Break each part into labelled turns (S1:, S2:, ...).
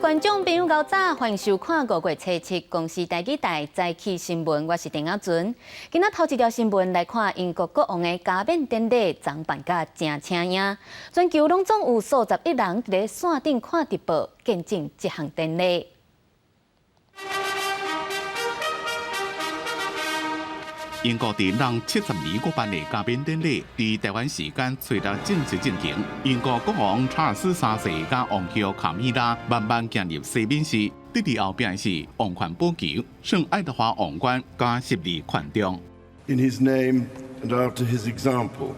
S1: 觀眾朋友，𠢕早，歡迎收看5月初7公視台語台早起新聞，我是鄭亞純。今仔頭一條新聞來看英國國王的加冕典禮，昨辦甲誠請影，全球攏總有數十億人佇咧線頂看直播，見證這項典禮。
S2: 英國佇人70年國辦的加冕典禮，佇台灣時間初六正式進行。英國國王查爾斯三世佮王后卡米拉慢慢行入西敏寺，佇佇後壁是王權寶球、聖愛德華王冠佮十字權杖。
S3: In his name and after his example,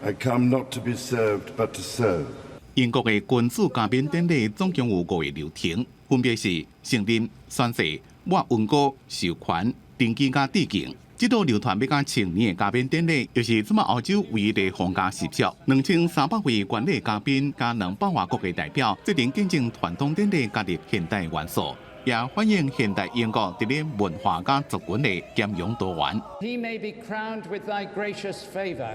S3: I come not to be served, but to serve.
S2: 英國的君主加冕典禮總共有五個流程，分別是承認、宣誓、抹溫膏、授權、登基佮致敬。這道流傳欲到千年的加冕典禮，又是這馬歐洲唯一的皇家習俗。2300位觀禮嘉賓佮200外國的代表，做陣見證傳統典禮加入現代元素，也反映現代英國佇咧文化佮族群的兼容多元。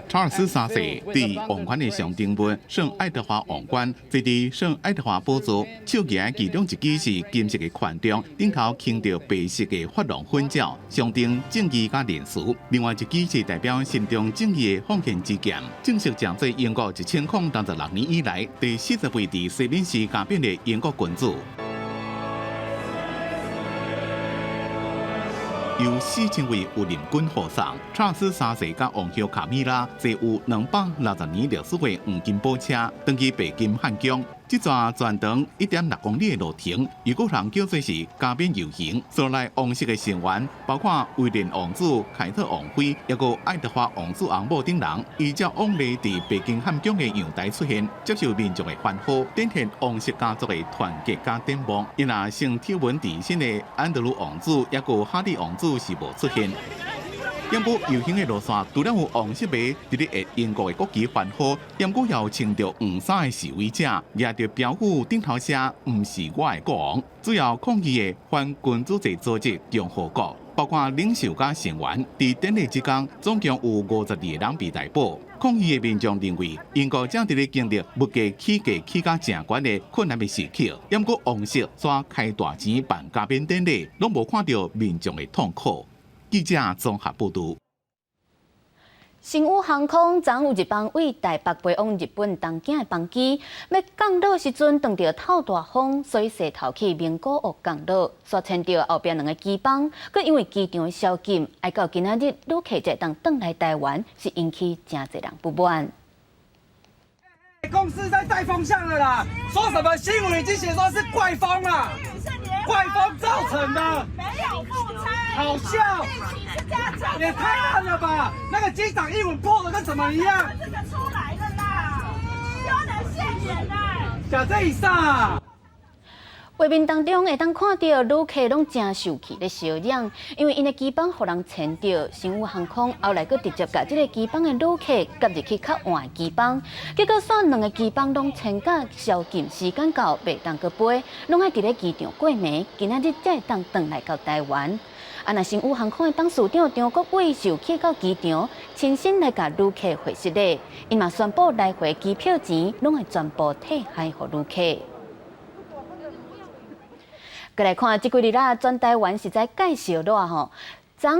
S2: 查爾斯三世佇王冠的象徵物聖愛德華王冠，坐佇聖愛德華寶座，手舉的其中一支是金色的權杖，頂頭牽著白色的珐琅粉鳥，象徵正義佮仁慈；另外一支是代表心中正義的奉獻之劍，正式成做英國1066年以來第40位佇西敏寺加冕的英國君主。由4000位御林軍護送，查爾斯三世佮王后卡米拉坐有260年歷史的黃金寶車，轉去白金漢宮。這逝全長1.6公里的路程，又閣人叫做是加冕遊行。所來王室的成員，包括威廉王子、凱特王妃，抑閣愛德華王子翁某等人，依照往例佇白金漢宮的陽台出現，接受民眾的歡呼，展現王室家族的團結佮展望。因若先醜聞纏身的安德魯王子，抑閣哈利王子是無出現。毋過遊行的路線，除了有王室迷佇咧挹英國的國旗歡呼，毋過也有穿著黃衫的示威者，舉著標語頂頭寫“毋是我的國王”，主要抗議的反君主制組織共和國，包括領袖佮成員，佇典禮之間，總共有52個人被逮捕。抗議的民眾認為，英國正佇咧經歷物價起價起甲誠懸的困難的時刻，毋過王室煞開大錢辦加冕典禮，攏無看著民眾的痛苦。記者綜合報導。
S1: 星宇航空昨有一班對台北飛往日本東京的班機，欲降落時陣碰著透大風，所以踅頭去名古屋降落，煞牽著後壁兩个機班，閣因為機場的宵禁，愛到今仔日旅客才會當轉來台灣，是引起誠濟人不滿。
S4: 公司在帶風向了啦，說什麼新聞已經寫說是怪風啦，怪風造成的，
S5: 沒有誤差，
S4: 好笑，也太爛了吧！那個機長英文破的跟什麼一樣？
S5: 這個出來了啦，丟人現眼啦！
S4: 假這一上。
S1: 畫面當中會當看著旅客攏誠受氣咧相嚷，因為𪜶的機班予人牽著，星宇航空後來閣直接共這个機班的旅客接入去較換的機班，結果煞兩个機班攏牽甲宵禁時間到，袂當閣飛，攏愛佇咧機場過暝，今仔日才會當轉來到台灣。啊，若星宇航空的董事長張國偉受氣到機場，親身來共旅客回失禮，伊嘛宣布來回機票錢攏會全部退還予旅客。閣來看，這幾日啊，全台灣實在蓋燒熱吼，昨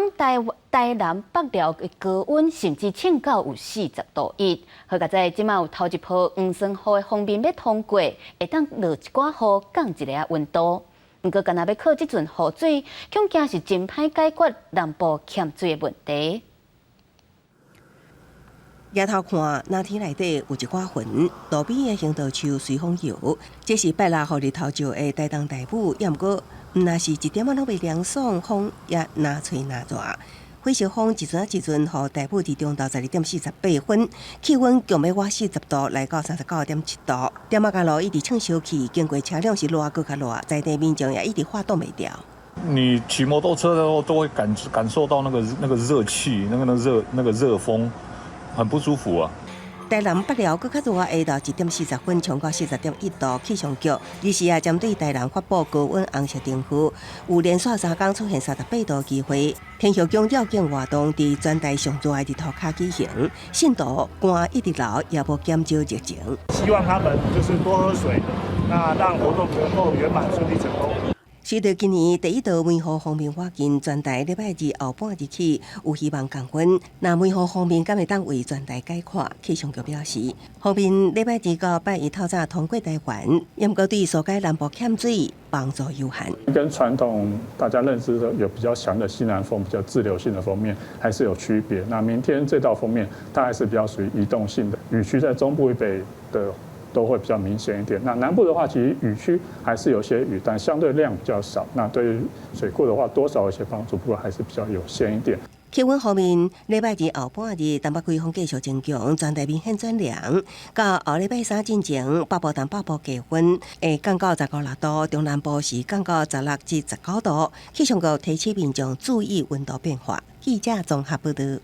S1: 台南北寮的高溫甚至衝到有40度1。好佳哉，這馬有頭一波黃酸雨的鋒面欲通過，會當落一寡雨降一下溫度。毋過，干焦欲靠這陣雨水，恐驚是真歹解決南部欠水的問題。
S6: 抬頭看，藍天內底有一寡雲，路邊的行道樹隨風搖。這是拜六予日頭照的台東大雨，也毋過，毋若是一點仔攏袂涼爽，風也若吹若熱。火燒風一陣仔一陣，予大埔佇中晝12點48分，氣溫強欲倚40度，來到39.7度。店仔路一直衝燒去，經過車輛是熱閣較熱，在地民眾也一直喊擋袂牢。
S7: 你騎摩托車的時候都會感受到那個熱氣，那個熱風。很不舒服啊！
S6: 台南北寮閣較熱，下晝1點40分衝到40.1度。氣象局二時也針對台南發布高溫紅色燈號，有連續3工出現38度機會。天后宮吊頸活動佇全台上熱的日頭跤舉行，信徒汗一直流，也無減少熱情。
S8: 希望他們就是多喝水，那讓活動能夠圓滿順利成功。
S6: 隨著今年第一道梅雨鋒面倚近，全台禮拜二後半日起有希望降溫。若梅雨鋒面敢會當為全台解渴？氣象局表示，鋒面禮拜二到拜一透早通過台灣，毋過對疏解南部欠水幫助有限。
S7: 跟傳統大家認知的有比較強的西南風、比較滯留性的鋒面，還是有區別。那明天這道鋒面，它還是比較屬於移動性的，雨區在中部以北的都會比較明顯一點。那南部的話，其實雨區還是有些雨，但相對量比較少。那對於水庫的話，多少有些幫助，不過還是比較有限一點。
S6: 氣溫方面，禮拜二後半日，東北季風繼續增強，全台明顯轉涼。到後禮拜三進前，北部、東北部低溫會降到15、6度，中南部是降到16至19度。氣象局提醒民眾注意溫度變化。記者綜合報道。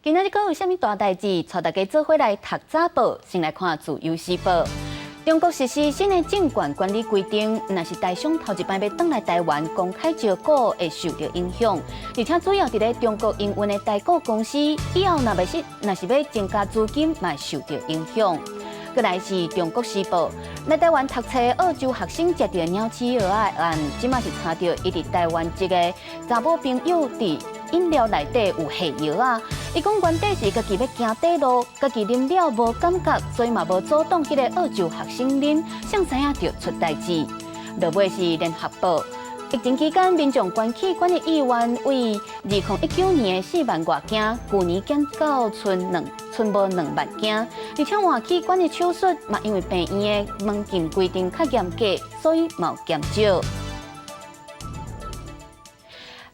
S1: 今仔日閣有啥物大代誌？帶大家做伙來讀早報，先來看《自由時報》。中國實施新的證券管理規定，若是台商頭一擺欲轉來台灣公開招股，會受著影響。而且主要佇咧中國營運的台股公司，以後若是欲增加資金，嘛會受著影響。閣來是《中國時報》，來台灣讀冊澳洲學生食著鳥鼠藥仔的案，這馬是查著伊佇台灣籍的查某朋友佇飲料內底有下藥仔。伊講原底是家己欲行短路，家己啉了無感覺，所以嘛無阻擋彼个澳洲學生啉，誰知影就出代誌。落尾是《聯合報》，疫情期間民眾捐器官的意願為2019年的4萬外件，舊年減到賰無2萬件，而且換器官的手術嘛，因為病院的門禁規定較嚴格，所以嘛有減少。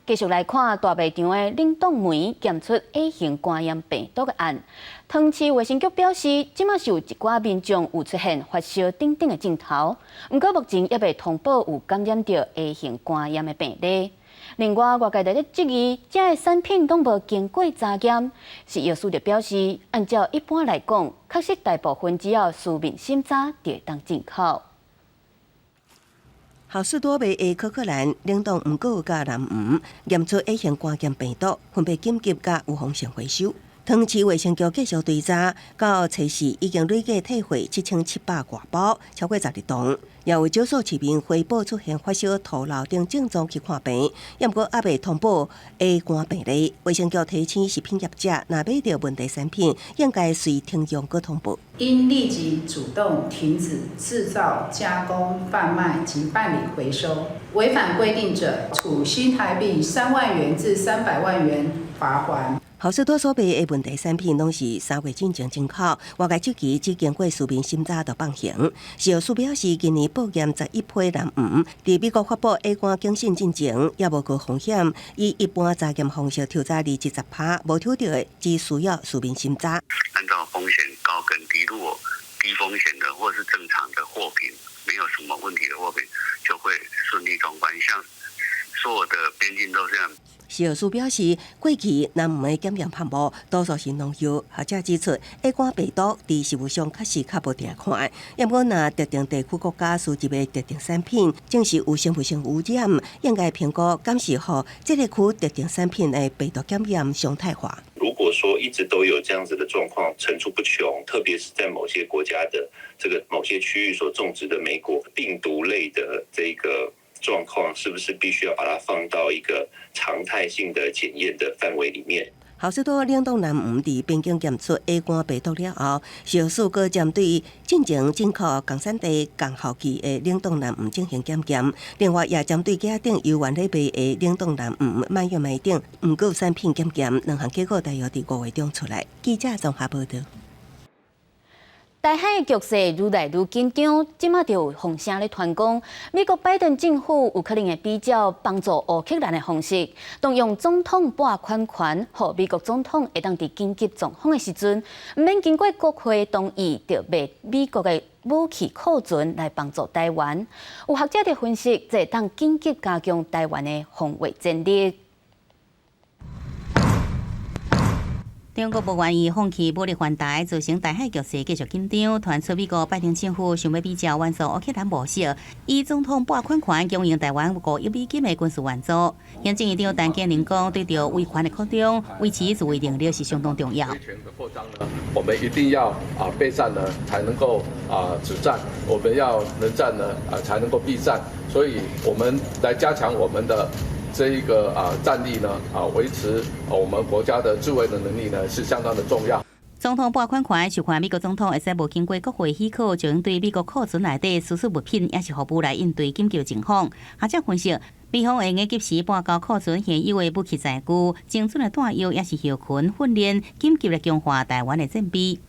S1: 繼續來看大賣場的冷凍梅檢出 A 型肝炎病毒的案，湯市衛生局表示，這馬是有一寡民眾有出現發燒等等的症頭，毋過目前猶未通報有感染著 A 型肝炎的病例。另外，外界佇咧質疑，這个產品攏無經過查驗，食藥署就表示，按照一般來講，確實大部分只要書面審查就會當進口。
S6: 好市多賣的可可蘭冷凍毋過有佮南黃驗出 A 型肝炎病毒，分別緊急佮預防性回收。湯市衛生局繼續追查，到測試已經累計退貨7700外包，超過12噸。也有少數市民回報出現發燒、吐蟬等症狀去看病，毋過猶未通報 A 肝病例。衛生局提醒食品業者，若買著問題產品，應該隨停用閣通報。
S9: 應立即主動停止製造、加工、販賣及辦理回收，違反規定者，處新台幣3萬元至300萬元罰鍰。
S6: 好市多所賣的問題產品，攏是3月進前進口，外界質疑只經過書面審查就放行。食藥署表示，今年報驗11批南黃，佇美國發布 A 肝警訊進前，猶無高風險，以一般查驗方式抽查2至10趴，無抽著的只需要書面審查。
S10: 按照風險高跟低，如果低風險的或是正常的貨品，沒有什麼問題的貨品，就會順利通關。像所有的邊境都這樣。
S6: 食藥署表示，過去南黃的檢驗項目多數是農藥。學者指出，A 肝病毒佇食物上確實較無定看。毋過，若特定地區國家輸入的特定產品，證實有生物性污染，應該評估敢是予這个區特定產品的病毒檢驗常態化。
S11: 如果說一直都有這樣子的狀況層出不窮，特別是在某些國家的這個某些區域所種植的莓果，病毒類的這個狀況，是不是必須要把它放到一個常態性的檢驗的範圍裡面？
S6: 好市多冷凍南黃佇邊境檢出 A 肝病毒了後，食藥署閣針對進前進口仝產地仝效期的冷凍南黃進行檢驗，另外也針對架頂猶原咧賣的冷凍南黃、蔓越莓等毋過產品檢驗，兩項結果大約佇5月中出來。記者綜合報道。
S1: 台海局勢愈來愈緊張，這馬就有風聲咧傳講，美國拜登政府有可能會比照幫助烏克蘭的方式，動用總統撥款權，予美國總統會當佇緊急狀況的時陣，毋免經過國會同意，就賣美國的武器庫存來幫助台灣。有學者佇分析，這會當緊急加強台灣的防衛戰力。
S12: 中國無願意放棄武力犯台，造成台海局勢繼續緊張。傳出美國拜登政府想欲比照援助烏克蘭模式，以總統撥款權供應台灣5億美金的軍事援助。行政院長陳建仁講，對著威權的擴張，維持自衛能力是相當重要。
S13: 我們一定要備戰呢，才能夠止戰；我們要能戰呢，才能夠避戰。所以，我們來加強我們的這一個戰力呢，維持我們國家的自衛的能力呢，是相當的重要。
S12: 總統撥款權授權美國總統會使無經過國會許可，就用對美國庫存內底輸出物品，抑是服務來應對緊急情況。學者分析，美方會用及時撥交庫存現有的武器載具、精準的彈藥，抑是後勤訓練，緊急來強化台灣的戰備。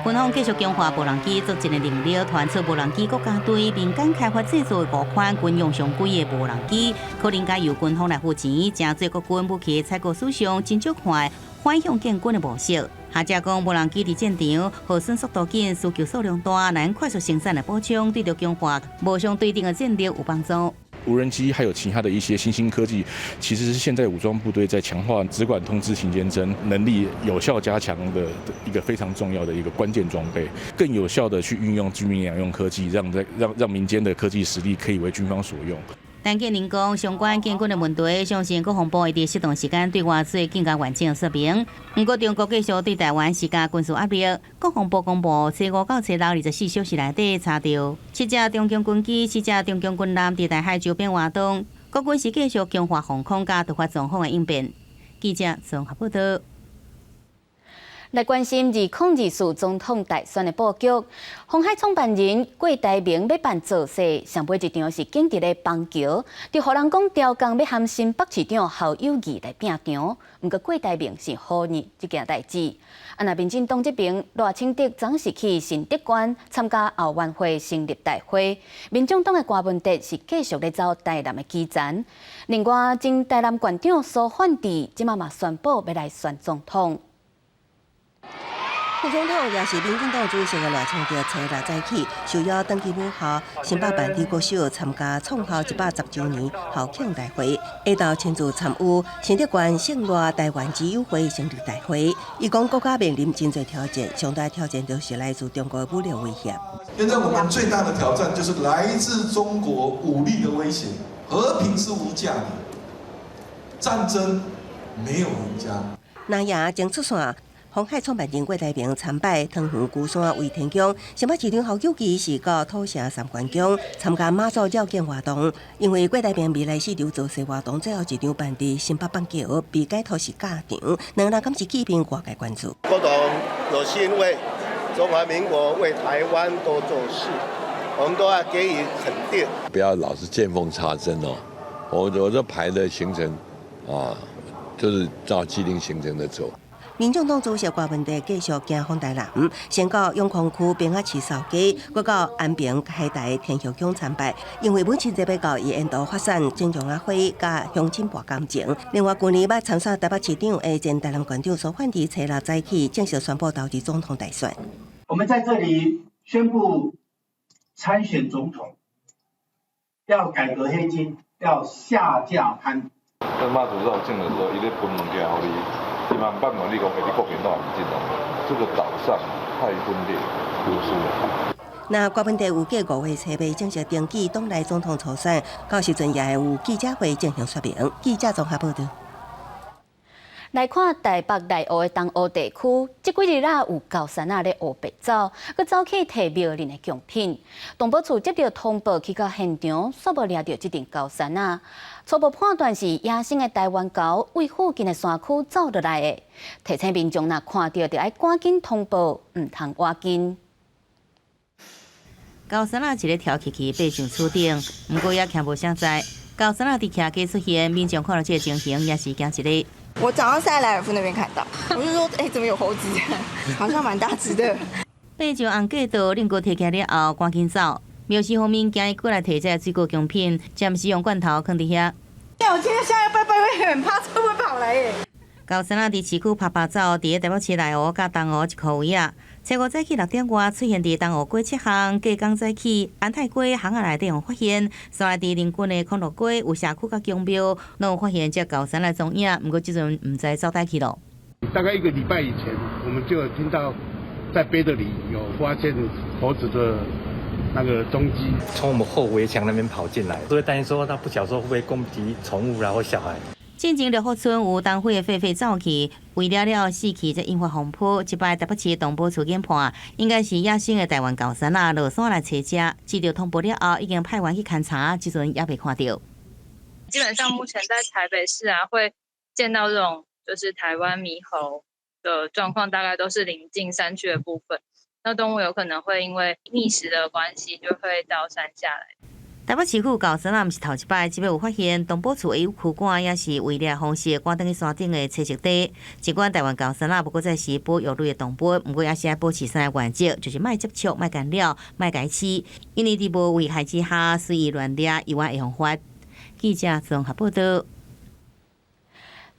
S12: 軍方繼續強化無人機作戰的能力，傳出無人機國家隊民間開發製作五款軍用常規的無人機，可能改由軍方來付錢，成做國軍武器採購史上真少看反向建軍的模式。學者講，無人機佇戰場耗損速度緊，需求數量大，難快速生產來補充，對著強化無相對等的戰力有幫助。
S14: 無人機還有其他的一些新興科技，其實是現在武裝部隊在強化直管通知勤監偵能力有效加強的一個非常重要的一個關鍵裝備，更有效的去運用軍民兩用科技，讓在讓讓民間的科技實力可以為軍方所用。
S12: 陳建仁講，相關建軍的問題，相信國防部會佇適當時間對外做更加完整的說明。毋過，中國繼續對台灣施加軍事壓力。國防部公布，初五到初六24小時內底查著七架中共軍機、四架中共軍艦佇台海周邊活動，國軍是繼續強化防空佮突發狀況的應變。記者綜合報道。
S1: 來關心2024總統大選的布局，鴻海創辦人郭台銘欲辦造勢，上尾一場是建佇咧邦橋，佇予人講刁工欲和新北市長侯友宜來拚場，毋過郭台銘是否認這件代誌。若民進黨這邊賴清德昨是去新竹縣參加後援會成立大會，民眾黨的柯文哲是繼續咧走台南的基層。另外，前台南縣長蘇煥智這馬嘛宣布欲來選總統。
S6: 副總統也是民進黨主席的賴清德，初六早起受邀轉去母校新北萬里國小參加創校110週年校慶大會，下晝親自參與新竹縣聖賴台灣之友會成立大會。伊講國家面臨真濟挑戰，上大挑戰就是來自中國的武力威脅。
S15: 現在我們最大的挑戰就是來自中國武力的威脅。和平是無價的，戰爭沒有贏家。
S6: 那也正出線。鴻海創辦人郭台銘參拜湯圓龜山圍天宮，新北市長侯友宜是到土城三官宮參加媽祖繞境活動。因為郭台銘未來四場造勢活動最後一場辦佇新北板橋，被解讀是假場，兩人敢是見面外界關注。
S16: 郭董有心為中華民國、為台灣多做事，我們都要給予肯定。
S17: 不要老是見縫插針哦，我這排的行程啊，就是照既定行程的走。
S6: 民眾黨主席柯文哲繼續行訪台南，先到永康區平仔市掃街，閣到安平海台天后宮參拜。因為母親節欲到，伊沿途發散種種仔花，佮鄉親博感情。另外，舊年捌參選台北市長的前台南縣長蘇煥智，初六早起正式宣布投入總統大選。
S18: 我們在這裡宣布參選總統，要改革黑金，要下架貪。
S19: 當媽祖繞境的時候，伊咧分物件予你。伊嘛毋捌問你講，欸，你國民黨抑是民進黨？這個島上太分裂，讀書。
S6: 那柯文哲預計5月初八正式登記黨內總統初選，到時陣也會有記者會進行說明。記者綜合報道。
S1: 來看台北內湖的東湖地區，這幾日仔有猴山仔咧烏白走，閣走去提廟裡的貢品。動保處接著通報去到現場，煞無掠著這陣猴山仔。初步判斷是野生的台灣猴對附近的山區走落來的。提醒民眾若看著，就愛趕緊通報，毋通倚近。
S12: 猴山仔一个跳起去爬上厝頂，毋過也徛無啥在。猴山仔佇徛家出現，民眾看著這个情形也是驚一个。
S20: 我早上是在萊爾富那邊看到，我就說，欸，怎麼有猴子？好像蠻大隻的。
S12: 爬上紅過道，擰過提起來了後，趕緊走。廟司方面驚伊過來提這個水果貢品，暫時用罐頭囥佇遐。
S20: 我今天下來拜拜，會很怕，會不會跑來？耶？
S12: 猴山仔佇市區趴趴走，佇咧台北市內湖佮東湖一箍位仔，初五早起6點外出現佇東湖街七巷，隔工早起安泰街巷仔內底予發現，煞來佇鄰近的康樂街有社區佮宮廟，攏有發現這猴硲的蹤影，毋過這陣毋知走佗去囉。
S21: 大概一個禮拜以前，我們就有聽到在杯子裡有發現猴子的那個蹤跡，
S22: 從我們後圍牆那邊跑進來，都會擔心說，他不曉得說會不會攻擊寵物啦或小孩。
S12: 進前六福村有東非的狒狒走去，圍了了死去，才引發風波。這擺台北市動保處研判，應該是野生的台灣猴硲仔落山來揣食。接著通報了後，已經派員去勘查，這陣猶未看著。
S23: 基本上目前在台北市啊，會見到這種就是台灣獼猴的狀況，大概都是鄰近山區的部分。那動物有可能會因為覓食的關係，就會到山下來。
S12: 台北市府猴硲仔毋是頭一擺，這擺有發現動保處會有驅趕，也是圍獵方式趕轉去山頂的棲息地。儘管台灣猴硲仔無閣再是保育類的動物，毋過猶是愛保持三个原則，就是莫接觸、莫干擾、莫共飼。因為佇無危害之下，隨意亂掠，猶會予罰。記者綜合報導。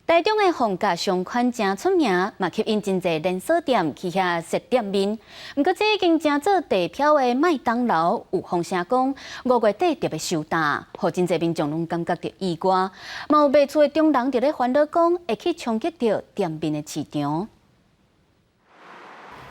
S1: 台中的逢甲商圈誠出名，嘛吸引真濟連鎖店去遐設店面。毋過，這間成做地標的麥當勞有風聲講，5月底特別收擔，予真濟民眾攏感覺著意外。嘛有賣厝的中人佇咧煩惱講，會去衝擊著店面的市場。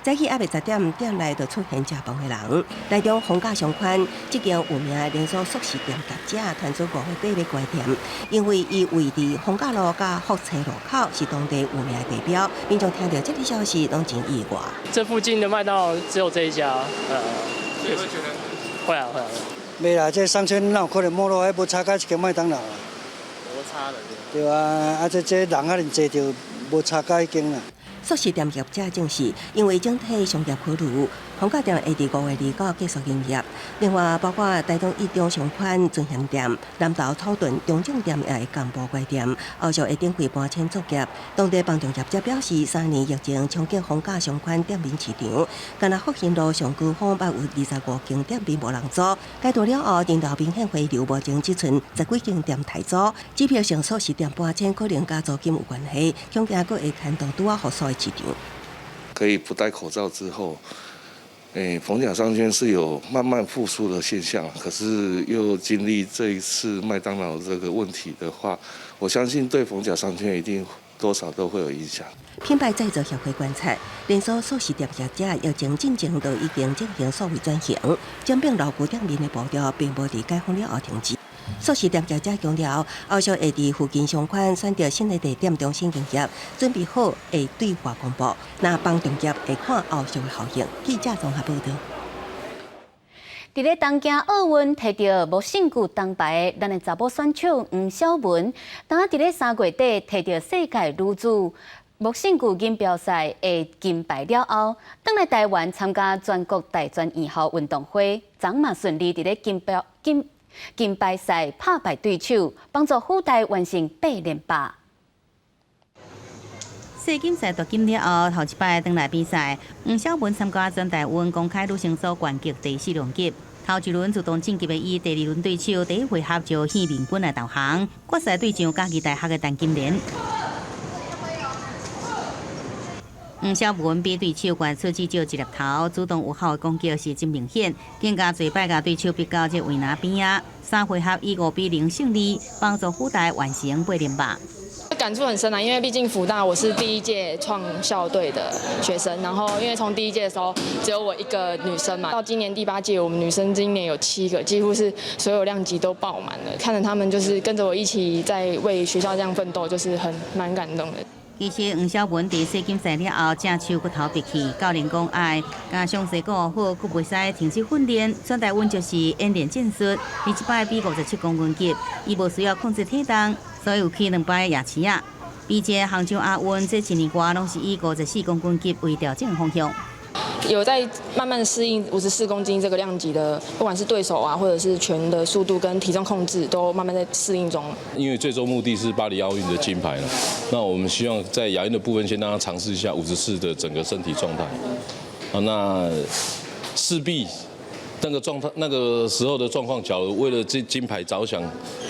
S6: 早起猶未10點，店內就出現食飯的人。台中逢甲商圈這間有名的連鎖速食店業者，傳出5月底欲關店，因為伊位佇逢甲路佮福清路口，是當地有名的地標。民眾聽著這个消息，攏真意外。
S24: 這附近的麥當勞只有這一家，
S25: 所以會覺得
S24: 會啊會啊。
S26: 袂啦，這商圈哪有可能沒落？彼無差佮一間麥當勞啊。
S25: 無差了。
S26: 對啊，啊這人遐爾濟，就無差佮彼間啦。
S6: 速食店業者證實，因為整體商業考慮，逢甲店會佇5月29結束營業。另外，包括台中一中商圈尊賢店、南投草屯中正店也會同步關店，後續會等櫃搬遷作業。當地房仲業者表示，3年疫情衝擊逢甲商圈店面市場，干焦復興路上高峰捌有25間店面無人租，解除了後，人流明顯回流，目前只賰十幾間店刣租。指標性速食店搬遷可能佮租金有關係，恐驚閣會牽動拄仔復甦的市場。
S27: 可以不戴口罩之後，逢甲商圈是有慢慢復甦的現象，可是又經歷這一次麥當勞這個問題的話，我相信對逢甲商圈一定多少都會有影響。
S6: 品牌再造協會觀察，連鎖速食店業者疫情進前就已經進行數位轉型，整併老舊店面的步調並無佇解封了後停止。速食店業者強調，後續會佇附近商圈選擇新的地點重新營業，準備好會對外公布。那房仲業會看後續的效應。記者綜合報導。
S1: 佇咧東京奧運提著無勝負銅牌的咱的查某選手黃筱雯，當佇咧3月底提著世界女子無勝負錦標賽的金牌了後，轉來台灣參加全國大專院校運動會，昨嘛順利佇咧錦標金金牌賽拍敗對手，幫助輔大完成8連霸。
S12: 世錦賽奪金了後，頭一擺轉來比賽，黃筱雯參加全台灣公開女生組拳擊第四量級，頭一輪自動晉級的伊，第二輪對手第一回合就向面軍來投降，決賽對上嘉義大學的陳金蓮。黃筱雯比對手懸出至少一粒頭，主動有效的攻擊是真明顯，更加濟擺共對手逼到這圍欄邊仔，三回合以5比0勝利，幫助輔大完成8連霸。
S28: 感觸很深啊，因為畢竟輔大我是第一屆創校隊的學生，然後因為從第一屆的時候只有我一個女生嘛，到今年第八屆，我們女生今年有7個，幾乎是所有量級都爆滿了。看着他們就是跟着我一起在為學校這樣奮鬥，就是很蠻感動的。
S12: 其實黃筱雯佇世錦賽了後，正手骨頭拔去，教練講愛共傷勢顧好，閣袂使停止訓練。全台灣就是演練戰術，伊這擺比57公斤級，伊無需要控制體重，所以有去兩擺夜市仔。比這杭州亞運，這一年外攏是以54公斤級為調整方向。
S28: 有在慢慢適應54公斤這個量級的，不管是對手啊，或者是拳的速度跟體重控制，都慢慢在適應中。
S29: 因為最終目的是巴黎奧運的金牌了，那我們希望在亞運的部分先讓他嘗試一下54的整個身體狀態。啊，那勢必那個狀態，那個時候的狀況，假如為了這金牌着想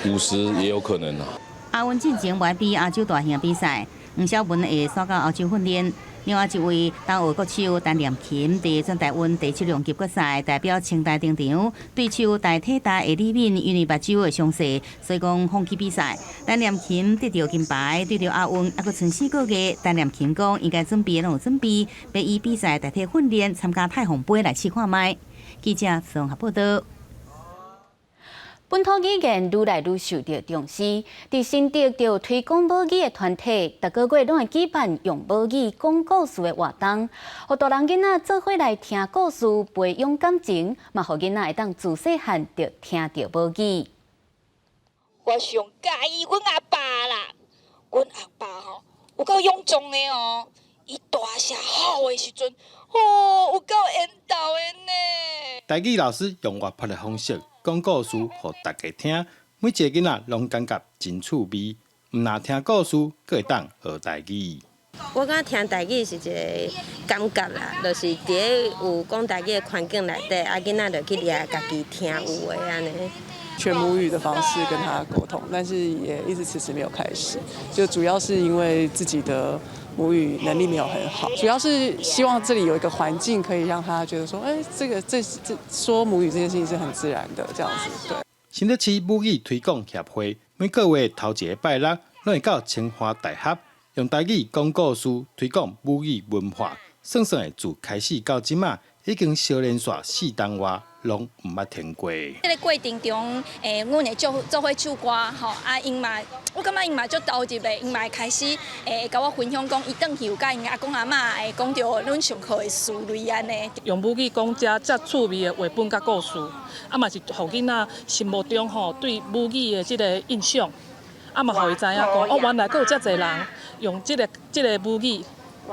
S29: ，50也有可能啊。
S12: 亞運進前無愛比亞洲大型比賽，黃筱雯會煞到歐洲訓練。另外一位東奧國手陳念琴佇全台灣第七量級決賽代表清大登場，對手台體大的李敏因為目睭的傷勢，所以講放棄比賽。陳念琴得著金牌，對著亞運猶閣賰4個月。陳念琴講應該準備攏有準備，欲以比賽代替訓練，參加太皇盃來試看覓。記者綜合報道。
S1: 本土語言愈來愈受著重視，佇新竹就推廣母語的團體，逐個月攏會舉辦用母語講故事的活動，予大人囡仔做伙來聽故事，培養感情，嘛予囡仔會當自細漢就聽著母語。
S2: 我上佮意阮阿爸啦，阮阿爸吼有夠勇壯的哦，伊大聲吼的時陣，吼有夠緣投的呢。
S3: 台語老師用活潑的方式講故事，予大家聽，每一個囡仔攏感覺真趣味。毋但聽故事，閣會當學台語。
S4: 我感覺聽台語是一個感覺啦，就是佇咧有講台語的環境內底，啊囡仔就去掠家己聽有的按呢。
S5: 全母語的方式跟他溝通，但是也一直遲遲沒有開始，就主要是因為自己的母語能力沒有很好，主要是希望這裡有一個環境可以讓他覺得說，哎，這個這這說母語這件事情是很自然的，這樣子。對。
S3: 新竹市母語推廣協會每個月頭一個拜六，攏會到清華大學用台語講故事，推廣母語文化。算算的，自開始到這馬，已經相連續四冬外，攏毋捌停過。
S7: 這个過程中，阮會做做伙唱歌，吼，啊，𪜶嘛，我感覺𪜶嘛足投入的，𪜶嘛會開始會共我分享講，伊轉去有佮𪜶阿公阿嬤會講著阮上課的事類按呢。
S8: 用母語講遮遮趣味的繪本佮故事，啊嘛是予囡仔心目中吼對母語的這个印象，啊嘛予伊知影講，哦，原來閣有遮濟人用這个母語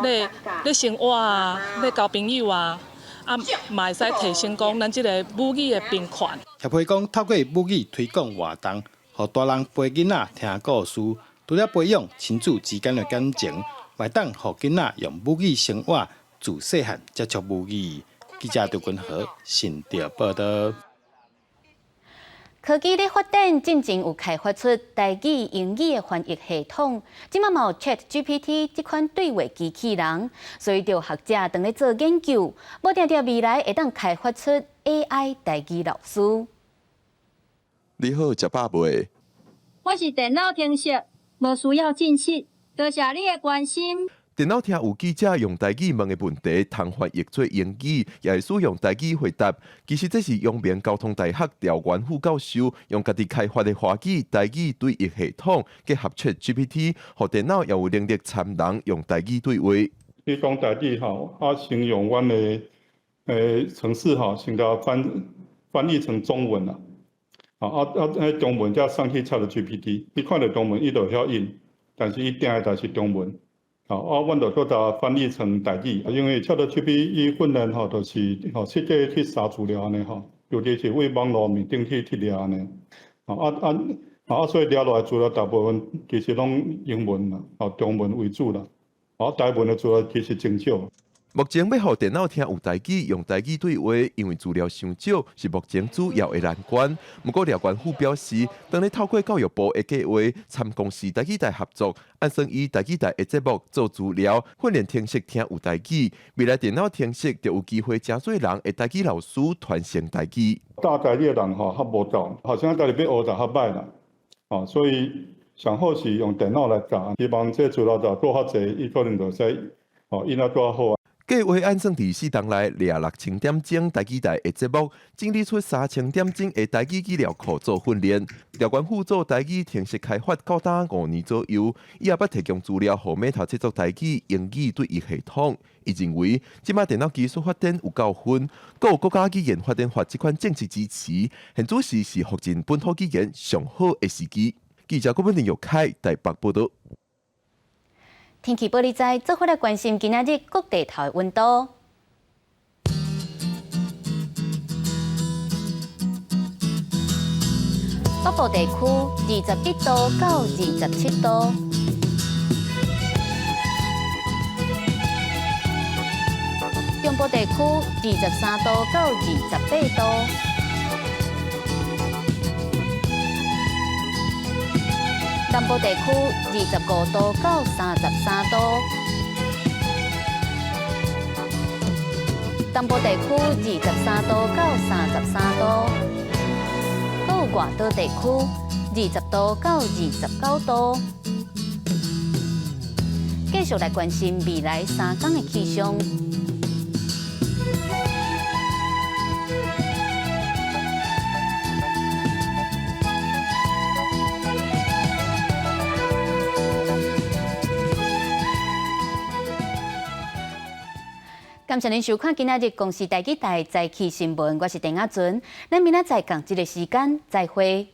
S8: 咧咧生活啊，咧交朋友啊。啊，嘛會使提升講咱這个母語的平權。
S3: 協會講，透過母語推廣活動，予大人陪囡仔聽故事，除了培養親子之間的感情，嘛會當予囡仔用母語生活，自細漢接觸母語。記者劉君和新竹報道。
S1: 科技咧發展，進前有開發出台語、英語的翻譯系統，這馬嘛有 ChatGPT 這款對話機器人，所以著學者正咧做研究，無定定未來會當開發出 AI 台語老師。
S9: 你好，食飽未？
S10: 我是電腦程式，無需要進食。多謝你的關心。
S9: 電腦聽有記者用台語問的問題，通翻譯做英語，也會使用台語回答。其實這是陽明交通大學廖元富教授用家己開發的華語台語對譯系統，結合 ChatGPT，予電腦也有能力參人用台語對話。
S11: 你講台語吼，啊，先用阮的程式吼，先共翻譯成中文啦。啊，中文才送去 ChatGPT，伊看著中文，伊就會曉應，但是伊聽的就是中文。好，啊，阮就閣共翻譯成台語，因為 ChatGPT 伊訓練吼，就是吼設計去查資料按呢吼，尤其是對網路面頂去掠按呢。啊，所以掠落來資料大部分其實攏英文啦，吼中文為主啦，啊，台文的資料其實真少。
S9: 目前欲予電腦聽有台語，用台語對話，因為資料傷少，是目前主要的難關。毋過廖元富表示，當咧透過教育部的計劃，參公視台語台合作，按算以台語台的節目做資料，訓練程式聽有台語，未來電腦程式就有機會誠濟人的台語老師傳承台語。
S11: 教台語的人吼較無夠，學生家己欲學就較歹啦，哦，所以上好是用電腦來教，希望這資料就閣較濟，伊可能就使哦，應得閣較好。
S9: 計劃按算佇四冬內掠6000點鐘台語台的節目，整理出3000點鐘的台語語料庫做訓練。廖元富做台語程式開發到今5年左右，伊也捌提供資料予 Meta 製作台語、英語對譯系統。伊認為，這馬電腦技術發展有夠分，閣有國家語言發展法這款政策支持，現此時是復振本土語言上好的時機。記者郭本林玉凱台北報導。
S1: 天氣報你知，做伙來關心今仔日各地頭的溫度。北部地區21度到27度，中部地區23度到28度。南部地區25度到33度，東部地區23度到33度，閣有外島地區20度到29度。繼續來關心未來3天的氣象。感謝您收看今仔日公視台語台早起新聞，我是鄭亞純，咱明仔載仝這个時間再會。